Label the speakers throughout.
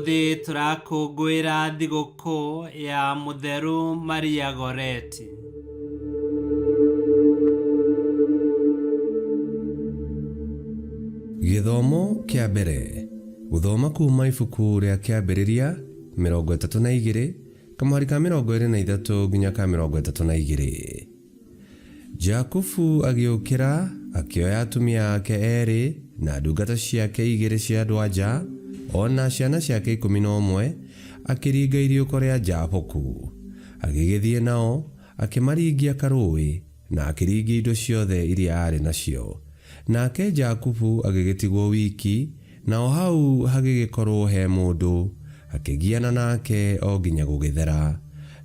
Speaker 1: Ũmũthĩ tũrakũngũĩra thigũkũ ya Mũtheru Maria Goreti.
Speaker 2: Gĩthomo kĩa mbere. Gũthoma kuuma ibuku rĩa Kĩambĩrĩria 32, kamũhari ka 23 nginya ka 32. Jakubu agĩũkĩra, akĩoya atumia ake eerĩ, na ndungata ciake igĩrĩ cia andũ-a-nja, o na ciana ciake 11, akĩringa iriũko rĩa Jaboku. Agĩgĩthiĩ nao, akĩmaringia karũũĩ, na akĩringia indo ciothe iria aarĩ nacio. Nake Jakubu agĩgĩtigwo wiki, Nao hau hagĩgĩkorũo he mũndũ, akĩgiana nake o nginya gũgĩthera.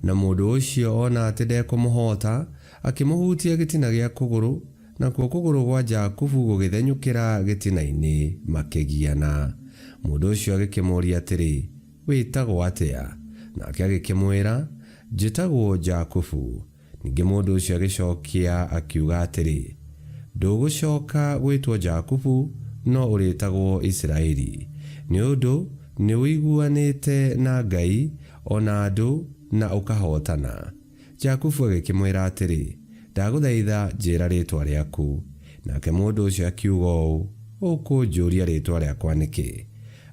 Speaker 2: Na mũndũ ũcio ona atĩ ndekũmũhoota, akĩmũhutia gĩtina gĩa kũgũrũ, nakuo kũgũrũ gwa Jakubu gũgĩthenyũkĩra gĩtina-inĩ, makĩgiana. Mũndũ ũcio agĩkĩmũũria atĩrĩ, Wĩtagwo atĩa? Nake agĩkĩmwĩra, Njĩtagwo Jakubu. Ningĩ mũndũ ũcio agĩcokia akiuga atĩrĩ, Ndũgũcoka gwĩtwo Jakubu, no ũrĩĩtagwo Isiraeli, nĩ ũndũ nĩũiguanĩte na Ngai o na andũ, na ũkahootana. Jakubu agĩkĩmwĩra atĩrĩ, Ndagũthaitha njĩĩra rĩĩtwa rĩaku. Nake mũndũ ũcio akiuga ũũ, Ũkũnjũria rĩĩtwa rĩakwa nĩkĩ?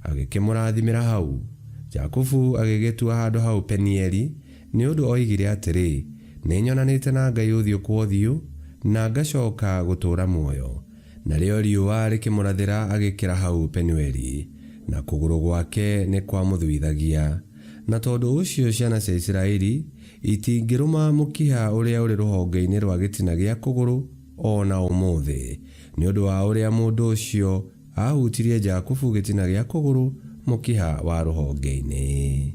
Speaker 2: Agĩkĩmũrathimĩra hau. Jakubu agĩgĩtua handũ hau Penieli, Nĩ ũndũ oigire atĩrĩ, Nĩnyonanĩte na Ngai ũthiũ kwa ũthiũ, na ngacoka gũtũũra muoyo. Narĩo riũa rĩkĩmũrathĩra agĩkĩra hau Penueli, na kũgũrũ gwake nĩkwamũthuithagia. Na tondũ ũcio ciana cia Isiraeli itingĩrũma mũkiha ũrĩa ũrĩ rũhonge-inĩ rwa gĩtina gĩa kũgũrũ o na ũmũthĩ, nĩ ũndũ wa ũrĩa mũndũ ũcio Aahutirie Jakubu gĩtina gĩa kũgũrũ mũkiha wa rũhonge-inĩ.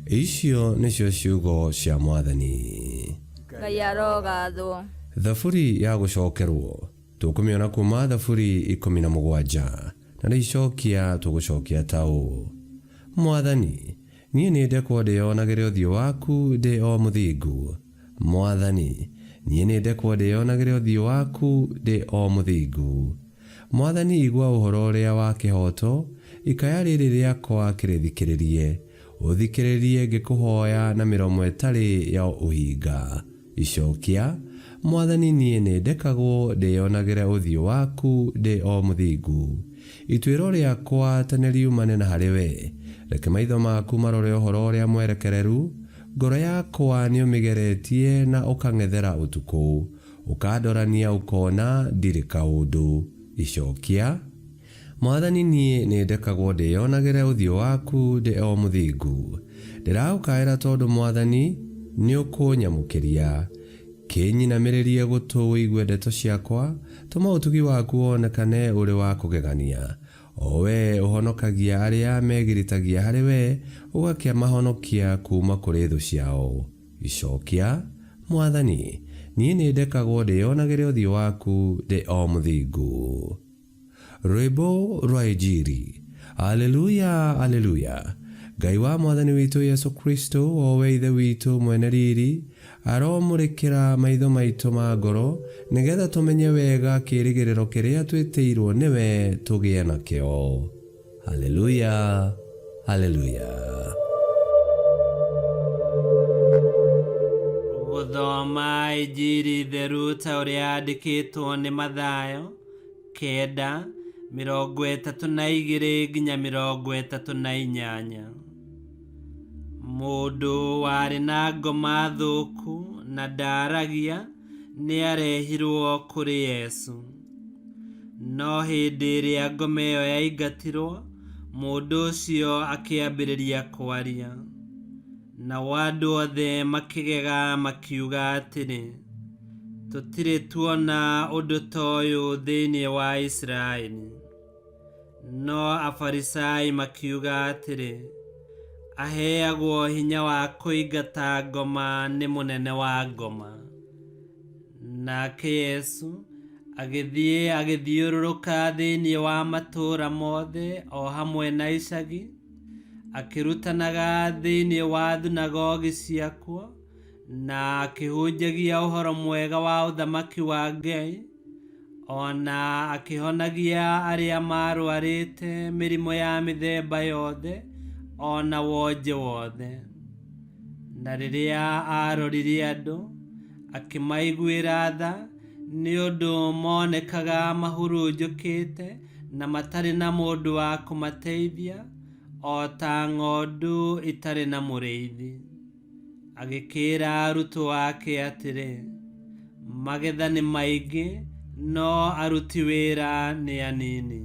Speaker 2: Icio nĩcio ciugo cia Mwathani.
Speaker 3: Ngai arogathwo.
Speaker 2: Thaburi ya gũcokerwo. Tũkũmĩona kuuma Thaburi 17. Na rĩu icokia tũgũcokia ta ũũ, Mwathani, niĩ nĩndekwo ndĩyonagĩre ũthiũ waku ndĩ o mũthingu. Mwathani, niĩ nĩndekwo ndĩyonagĩre ũthiũ waku ndĩ o mũthingu. Mwathani igua ũhoro ũrĩa wa kĩhooto, ikaya rĩrĩ rĩakwa kĩrĩthikĩrĩrie, ũthikĩrĩrie ngĩkũhoya na mĩromo ĩtarĩ ya ũhinga. Icokia, Mwathani niĩ nĩndekagwo ndĩyonagĩre ũthiũ waku ndĩ o mũthingu. Ituĩro rĩakwa ta nĩriumane na harĩ we, reke maitho maku marore ũhoro ũrĩa mwerekereru, ngoro yakwa nĩũmĩgeretie na ũkang'ethera ũtukũ. Ũkandorania ũkona ndirĩ kaũndũ. Icokia, Mwathani niĩ nĩndekagwo ndĩyonagĩre ũthiũ waku ndĩ o mũthingu. Ndĩragũkaĩra tondũ Mwathani nĩũkũnyamũkĩria. Kĩnyinamĩrĩrie gũtũ ũigue ndeto ciakwa, tũma ũtugi waku wonekane ũrĩ wa kũgegania. O wee ũhonokagia arĩa megiritagia harĩ wee, ũgakĩmahonokia kuuma kũrĩ thũ ciao. Icokia, Mwathani, niĩ nĩndekagwo ndĩyonagĩre ũthiũ waku ndĩ o mũthingu. Rwĩmbo rwa Injiri. Aleluya, Aleluya! Ngai wa Mwathani witũ Yesu Kristo, o we Ithe witũ mwene riri, aromũrĩkĩra maitho maitũ ma ngoro, nĩgetha tũmenye wega kĩĩrĩgĩrĩro kĩrĩa twĩtĩirwo nĩwe tũgĩe nakĩo. Haleluya, haleluya.
Speaker 1: Gũthoma Injiri theru ta ũrĩa yandĩkĩtwo nĩ Mathayo 9:32 nginya 38. Mũndũ warĩ na ngoma thũku na ndaaragia nĩarehirwo kũrĩ Yesu. No hĩndĩ ĩrĩa ngoma ĩyo yaingatirwo, mũndũ ũcio akĩambĩrĩria kwaria. Nao andũ othe makĩgega makiuga atĩrĩ, Tũtirĩ tuona ũndũ ta ũyũ thĩinĩ wa Isiraeli. No Afarisai makiuga atĩrĩ, Aheagwo hinya wa kũingata ngoma nĩ mũnene wa ngoma. Nake Yesu agĩthiĩ agĩthiũrũrũka thĩinĩ wa matũũra mothe o hamwe na icagi, akĩrutanaga thĩinĩ wa thunagogi ciakuo, na akĩhunjagia ũhoro mwega wa ũthamaki wa Ngai, o na akĩhonagia arĩa maarũarĩte mĩrimũ ya mĩthemba yothe o na wonje wothe. Na rĩrĩa aarorire andũ, akĩmaiguĩra tha, nĩ ũndũ monekaga mahurunjũkĩte na matarĩ na mũndũ wa kũmateithia, o ta ng'ondu itarĩ na mũrĩithi. Agĩkĩĩra arutwo ake atĩrĩ, magetha nĩ maingĩ, no aruti wĩra nĩ anini.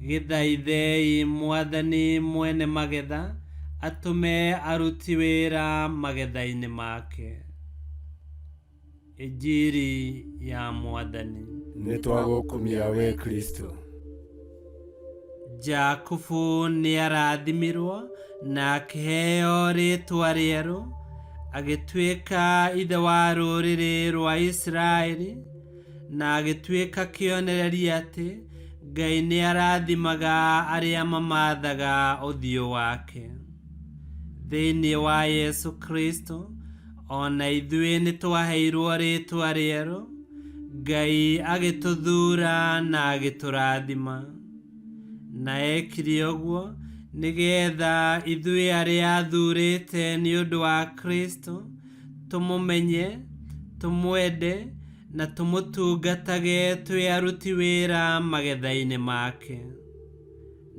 Speaker 1: Gĩthaithei Mwathani mwene magetha atũme aruti wĩra magetha-inĩ make. Injiri ya Mwathani.
Speaker 4: Nĩ twagũkumia we Kristo.
Speaker 1: Jakubu nĩarathimirwo na akĩheo rĩĩtwa rĩerũ, agĩtuĩka ithe wa rũrĩrĩ rwa Isiraeli, na agĩtuĩka kĩonereria atĩ Ngai nĩarathimaga arĩa mamathaga ũthiũ wake. Thĩinĩ wa Yesu Kristo, o na ithuĩ nĩtwaheirwo rĩĩtwa rĩerũ, Ngai agĩtũthuura na agĩtũrathima. Na ekire ũguo nĩgetha ithuĩ arĩa athuurĩte nĩ ũndũ wa Kristo tũmũmenye, tũmwende na tũmũtungatage twĩ aruti wĩra magetha-inĩ make.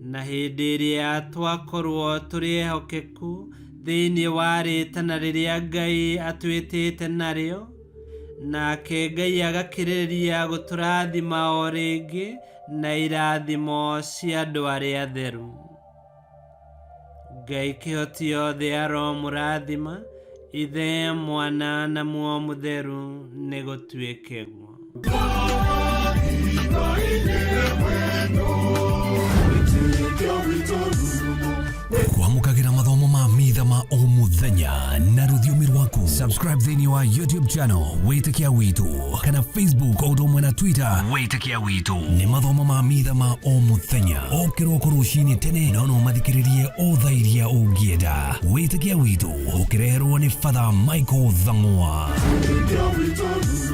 Speaker 1: Na hĩndĩ ĩrĩa twakorwo tũrĩ ehokeku thĩinĩ wa rĩĩtana rĩrĩa Ngai atwĩtĩte narĩo, nake Ngai agakĩrĩrĩria gũtũrathima o rĩngĩ na irathimo cia andũ arĩa atheru. Ngai kĩhoti yothe aromũrathima, Ithe, Mwana na Muoyo Mũtheru, nĩ gũtuĩke guo.
Speaker 5: Kwamũkagĩra mathomo ma mitha ma o mũthenya na rũthiomi rwaku. Subscribe thĩinĩ wa YouTube channel Wĩtĩkia Witũ kana Facebook o ũndũ ũmwe na Twitter Wĩtĩkia Witũ. Nĩ mathomo ma mitha ma o mũthenya o kĩroko rũcinĩ tene, no no mathikĩrĩrie o thaa iria ũngĩenda. Wĩtĩkia Witũ ũkĩreherwo nĩ Father Michael Thang'wa.
Speaker 4: Wĩtĩkia witũ.